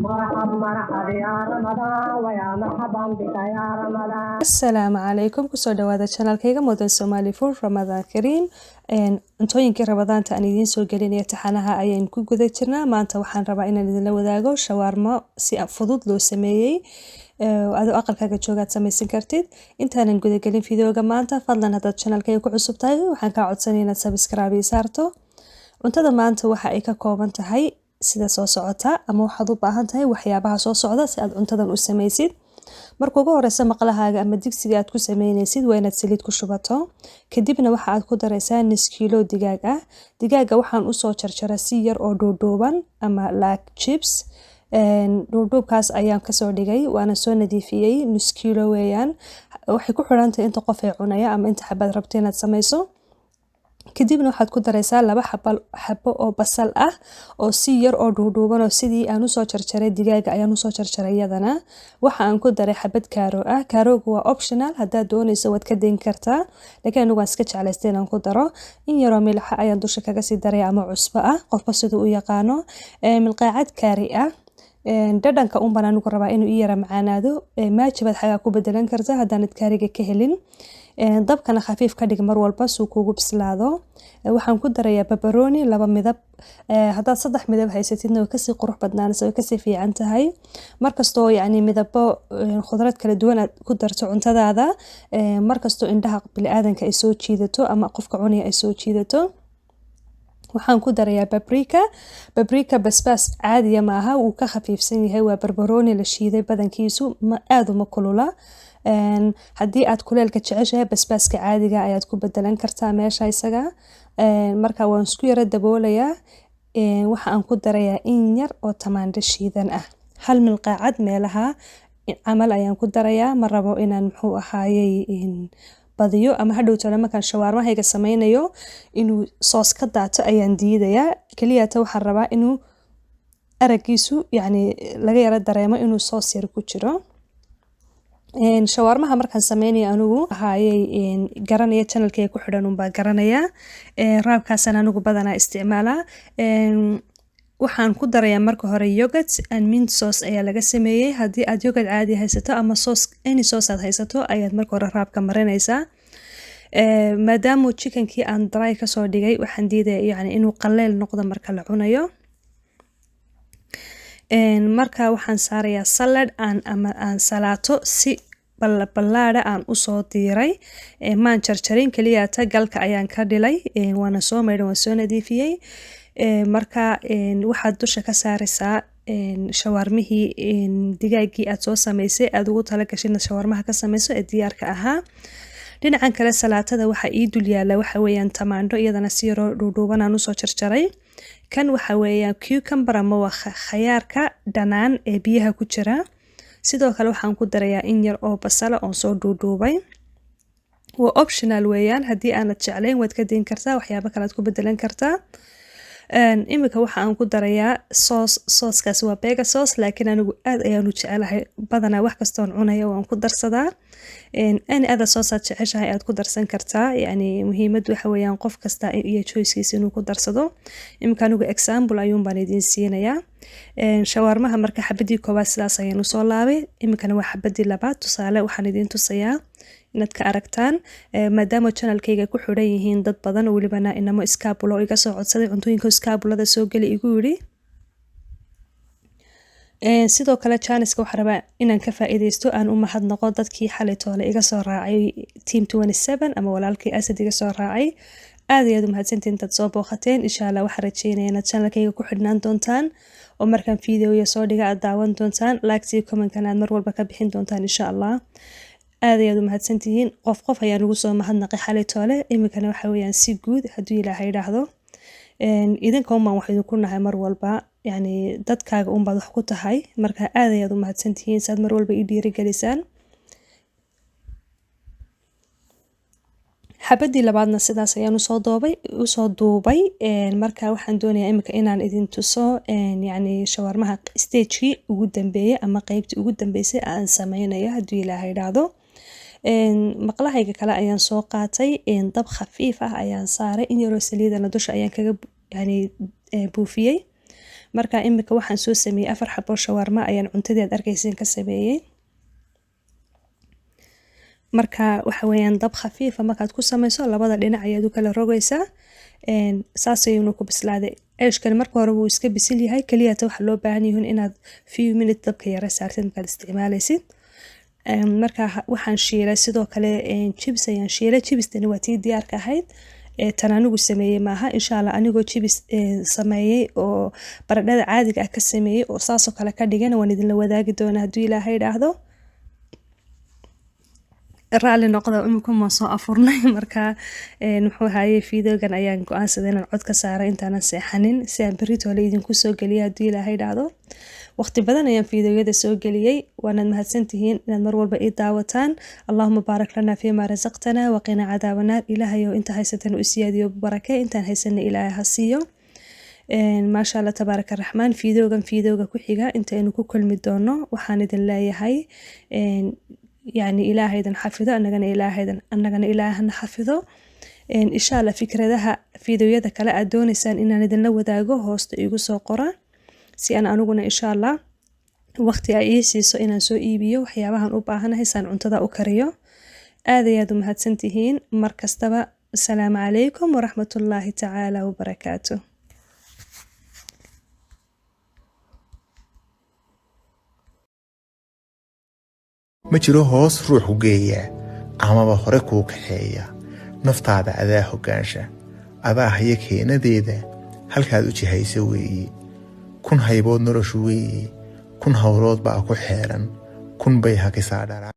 مرحب مرحب يا رمضان ويا مرحبا بك يا رمضان. Asalaamu calaykum, kusoo dhawaada channelkayga Modern Somali Food. Ramadaan Kariim. Cuntooyinkii Ramadaanta aan idiin soo gelinaya taxanaha ayaan ku guda jirnaa. Maanta waxaan rabaa inaan idinla wadaago shawaarmo si fudud loo sameeyey, adoo aqalkaaga joogaad samaysan kartid. Intaanan gudagelin videoga maanta, fadlan haddaad channelkayga ku cusub tahay, waxaan kaa codsanaya inaad subscribe ii saarto. Cuntada maanta waxa ay ka kooban tahay sida soo socota, ama waxaad u baahan tahay waxyaabaha soo socda si aad cuntadan u samaysid. Marka ugu horeysa, maqlahaaga ama digsiga aad ku sameynaysid waa inaad saliid ku shubato. Kadibna waxa aad ku daraysaa nus kiilo digaag ah. Digaaga waxaan usoo jarjaray si yar oo dhuudhuuban ama like chips. Dhuudhuubkaas ayaan kasoo dhigay, waana soo nadiifiyey. Nus kiilo weeyaan. Waxay ku xirantahay inta qof ee cunaya ama inta xabaad rabto inaad samayso. Kadibna waxaad ku daraysaa laba xabo oo basal ah oo si yar oo dhuudhuuban oo sidii aan usoo jarjaray digaaga ayaan usoo jarjaray. Iyadana waxa aan ku daray xabad kaaro ah. Kaarooga waa optional, haddaad doonayso waad ka dayn kartaa, laakiin anigu waan iska jeclaystay inaan ku daro. In yaroo milixa ayaan dusha kaga sii daray ama cusbo ah, qofba siduu u yaqaano. Milqaacad kaari ah. Dhadhanka un baan anigu rabaa inuu ii yara macaanaado. Maaji baad xagaa ku bedelan kartaa haddaanad kaariga ka helin. Dabkana khafiif ka dhig mar walba suu kuugu bislaado. Waxaan ku darayaa pepperoni laba midab. Haddaad saddex midab haysatidna, way kasii qurux badnaanaysa, way kasii fiican tahay. Markastoo yacni midabo khudrad kala duwan aad ku darto cuntadaada, markastoo indhaha bini'aadanka ay soo jiidato ama qofka cunaya ay soo jiidato. Waxaan ku darayaa paprika. Paprika basbaas caadiya maaha, wuu ka khafiifsan yahay. Waa barbarooni la shiiday badankiisu, ma aad uma kulula. Haddii aad kuleelka jeceshahay, basbaaska caadiga ayaad ku bedelan kartaa meesha isaga. Marka waan isku yara daboolayaa. Waxa aan ku darayaa in yar oo tamaandho shiidan ah, hal milqaacad meelaha camal ayaan ku darayaa. Ma rabo inaan, muxuu ahaayey, badiyo ama hadhowtana markaan shawaarmahayga sameynayo inuu soos ka daato ayaan diidayaa. Keliyata waxaan rabaa inuu aragiisu, yacni, laga yara dareemo inuu soos yar ku jiro. Shawaarmaha markaan sameynayo, anigu ahaayey garanaya, channelkayga ku xidhan unbaa garanaya. Wrapkaasaan anigu badanaa isticmaalaa. Waxaan ku darayaa marka hore yogurt and mint sauce ayaa laga sameeyey. Haddii aad yogurt caadi haysato ama sauce, any sauce aad haysato, ayaad marka hore wrapka marinaysaa. Maadaama chickenkii aan dry kasoo dhigay, waxaan diidaya, yacni, inuu qaleyl noqdo marka la cunayo. Marka waxaan saarayaa salad aan ama aan salaato si ballaadha aan usoo diiray. Maan jarjarin, keliyata galka ayaan ka dhilay, waana soo maydhay, waan soo nadiifiyey. Marka waxaad dusha ka saaraysaa shawaarmihii digaagii aad soo samaysay, aad ugu talagashay inaad shawaarmaha ka samayso ee diyaarka ahaa. Dhinacan kale, salaatada waxa ii dul yaala waxa weeyaan tamaandho, iyadana si yaroo dhuudhuuban aan usoo jarjaray. Kan waxa weeyaan cucumber ama waa khayaarka dhanaan ee biyaha ku jira. Sidoo kale waxaan ku darayaa in yar oo basala oon soo dhuudhuubay. Waa optional weeyaan, haddii aanad jeclayn waad ka dayn kartaa, waxyaabo kale aad ku bedelan kartaa. Imika waxa aan ku darayaa sauce. Saucekaasi waa peka sauce, laakiin anigu aad ayaan u jecelahay. Badanaa wax kastoon cunaya waan ku darsadaa. Any other sauce aad jeceshahay aad ku darsan kartaa. Yacni, muhiimaddu waxa weeyaan qof kasta iyo choicekiisa inuu ku darsado. Imika anigu example ayuun baan idiin siinayaa. Shawaarmaha marka xabadii koowaad sidaas ayaan usoo laabay. Iminkana waa xabadii labaad. Tusaale waxaan idiin tusayaa inaad ka aragtaan, maadaama channelkayga ku xidhan yihiin dad badan oo welibana inamo iskaabulo iga soo codsaday, cuntooyinka iskaabulada soo geli igu yidhi. Sidoo kale chanceka waxaan rabaa inaan ka faa'iidaysto, aan u mahadnaqo dadkii xalay toole iga soo raacay Team 27 ama walaalkii Asad iga soo raacay. Aad ayaad u mahadsantiin intaad soo booqateen. Insha Allah waxaan rajeynaya inaad channelkayga ku xidhnaan doontaan oo markaan videoya soo dhiga aad daawan doontaan, like commentkana aad mar walba ka bixin doontaan, insha Allah. Aad ayaad u mahadsantihiin. Qof qof ayaan ugu soo mahadnaqay xalay toole. Iminkana waxa weeyaan si guud, hadduu Ilaahay idhaahdo. Idinka unbaan wax idinku nahay mar walba, yacni dadkaaga unbaad wax ku tahay. Marka aad ayaad u mahadsantihiin saad mar walba ii dhiirigelisaan. Xabadii labaadna sidaas ayaan usoo doobay, usoo duubay. Marka waxaan doonayaa iminka inaan idin tuso, yacni, shawaarmaha stagekii ugu dambeeyay ama qeybtii ugu dambeysay aan sameynayo, hadduu Ilaahay idhaahdo. Maqlahayga kale ayaan soo qaatay, dab khafiif ah ayaan saaray, in yaroo saliidana dusha ayaan kaga, yani, buufiyey. Marka imika waxaan soo sameeyey 4 xabo shawaarma ayaan cuntadii aad arkayseen ka sameeyey. Marka waxa weeyaan dab khafiifa markaad ku samayso, labada dhinac ayaad u kala rogaysaa. Saas ayuuna ku bislaaday. Ceeshkan marka hore wuu iska bisil yahay, kaliya ta waxaa loo baahan yahay inaad few minutes dabka yara saartid markaad isticmaalaysid. Marka waxaan shiilay sidoo kale chips ayaan shiilay. Chipstani waa tii diyaarka ahayd, tan anigu sameeyey maaha. Insha Allah anigoo chips sameeyey oo baradhada caadiga ah ka sameeyey oo saasoo kale ka dhigana waan idinla wadaagi doonaa hadduu Ilaahay idhaahdo. Raalli noqda, imika maan soo afurnay. Marka muxuu ahaye, videogan ayaan go-aansaday inaan cod ka saaray intaanan seexanin, si aan berrito hole idinku soo geliyo haddii Ilaahay idhaahdo. Waqti badan ayaan videoyada soo geliyey. Waanaad mahadsantihiin inaad mar walba ii daawataan. Allahuma baarak lana fiima rasaqtana waqina cadaaba naar. Ilaahayow, inta haysatan u siyaadiyo barake, intaan haysana Ilaahay ha siiyo. Maasha Allah, tabaaraka raxmaan. Videogan videoga ku xiga intaynu ku kulmi doono, waxaan idin leeyahay, yani, Ilaahaydan xafido, annagana Ilaahaydan, annagana Ilaahana xafido. Insha Allah fikradaha fiidiyoyada kale aad doonaysaan inaan idinla wadaago hoosta igu soo qora, si aan aniguna insha Allah waqti ay ii siiso inaan soo iibiyo waxyaabahan u baahanahay saan cuntada u kariyo. Aad ayaad u mahadsantihiin mar kastaba. Asalaamu calaykum waraxmatullaahi tacaala wabarakaatu. Ma jiro hoos ruux ku geeya amaba hore kuu kaxeeya. Naftaada adaa hoggaansha, adaa haya keenadeeda, halkaad u jihaysa weeye. 1000 haybood noloshu weeye, 1000 howlood baa ku xeeran, 1000 bay hakisaa dharaa.